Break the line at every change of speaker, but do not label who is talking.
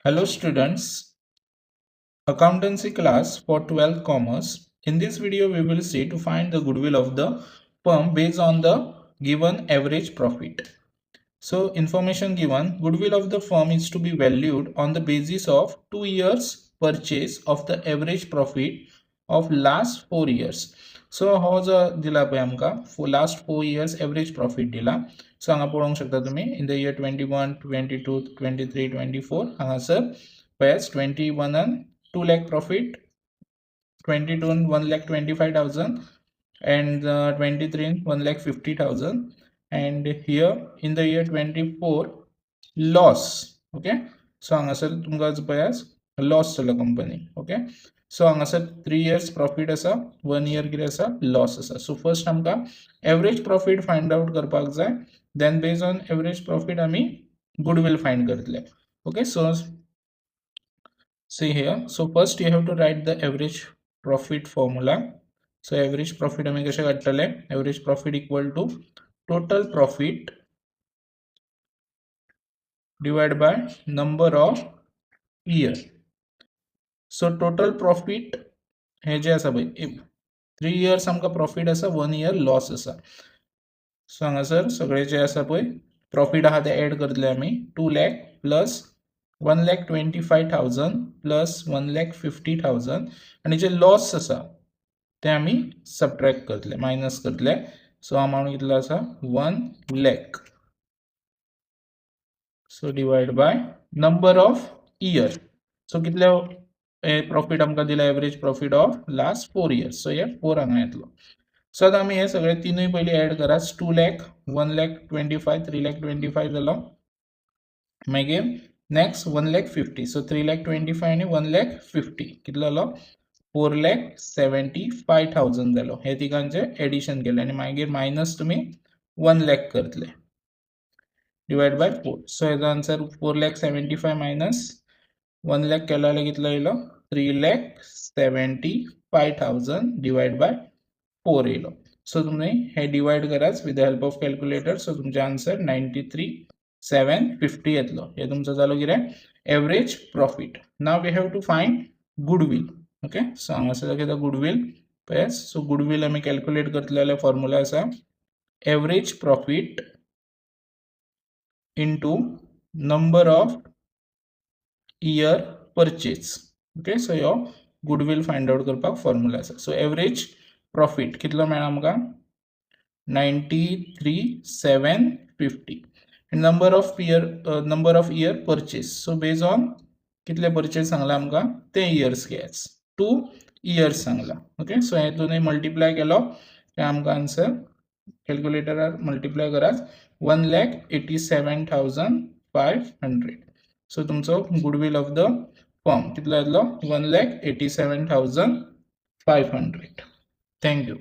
Hello students, Accountancy class for 12th Commerce. In this video we will see to find the goodwill of the firm based on the given average profit. So information given, goodwill of the firm is to be valued on the basis of 2 years purchase of the average profit of last 4 years. So हो जो दिला पळय आमकां last 4 years average profit दिला. So हांगा पळोवंक शकता तुमी in the year 21, 22, 23, 24 हांगासर पळयात 21 2 lakh profit, 22 1,25,000 and 23 1,50,000 and here in the year 24 loss. Okay, so हांगासर तुमकां पळयात लॉस जालो कंपनी. ओके, सो हांगासर 3 इयर्स प्रॉफीट आसा, 1 इयर कितें आसा, लॉस आसा. सो फर्स्ट आमकां एवरेज प्रॉफीट फायंड आउट करपाक जाय, then based on average profit आमी गुडवील फायंड करतले. Okay, so see here, so first you have to write the average profit formula. So average profit आमी कशें काडटले? Average profit equal to total profit divide by number of year. So total profit हे जे आसा पळय, 3 years आमकां profit आसा, 1 year loss आसा. So हांगासर सगळे जे आसा पळय प्रॉफीट आहा ते एड करतले आमी. 2 lakh plus 1,25,000 plus 1,50,000 आनी जे लॉस आसा ते आमी सबट्रॅक्ट करतले, मायनस करतले. सो अमावंट कितलो आसा, 1 lakh. So divide by number of year. So कितले प्रॉफीट आमकां दिला, average profit of last 4 years. So हे 4 हांगा येतलो. सो आतां आमी हे सगळे तिनूय पयलीं एड करात. 2 lakh, 1,25,000, 3,25,000 जालो. मागीर next 1,50,000. So 3,25,000 आनी 1,50,000 कितलो जालो, 4,75,000 जालो. हे तिगांचे एडिशन केलें आनी मागीर मायनस तुमी 1 लॅक करतले, डिवायड बाय 4. सो हेजो आन्सर 4,75,000 मायनस 1 लॅक केलो जाल्यार कितलो येयलो, 3,75,000 डिवायड बाय 4 येयलो. सो तुमी हे डिवायड करात with the help of calculator. So तुमचें आन्सर 93,750 येतलो. हे तुमचो जालो कितें, average profit. Now we have to find goodwill. Okay, so हांगासर दाखयता गुडवील पळयात. सो गुडवील आमी कॅल्क्युलेट करतले जाल्यार फॉर्मुला आसा average profit into number of year purchase. Okay, so ह्यो गुडवील फायंड आउट करपाक फॉर्मुला आसा. सो एवरेज प्रॉफीट कितलो मेळ्ळा आमकां, 93,750, number of year, number of year purchase. So base on कितले परचेज सांगला आमकां ते इयर्स घेयात, 2 इयर्स सांगला. ओके, सो हे दोनूय मल्टिप्लाय केलो ते आमकां आन्सर कॅल्क्युलेटरार मल्टिप्लाय करात, 1,87,500. सो तुमचो गुडवील ऑफ the firm कितलो येतलो, 1,87,500. Thank you.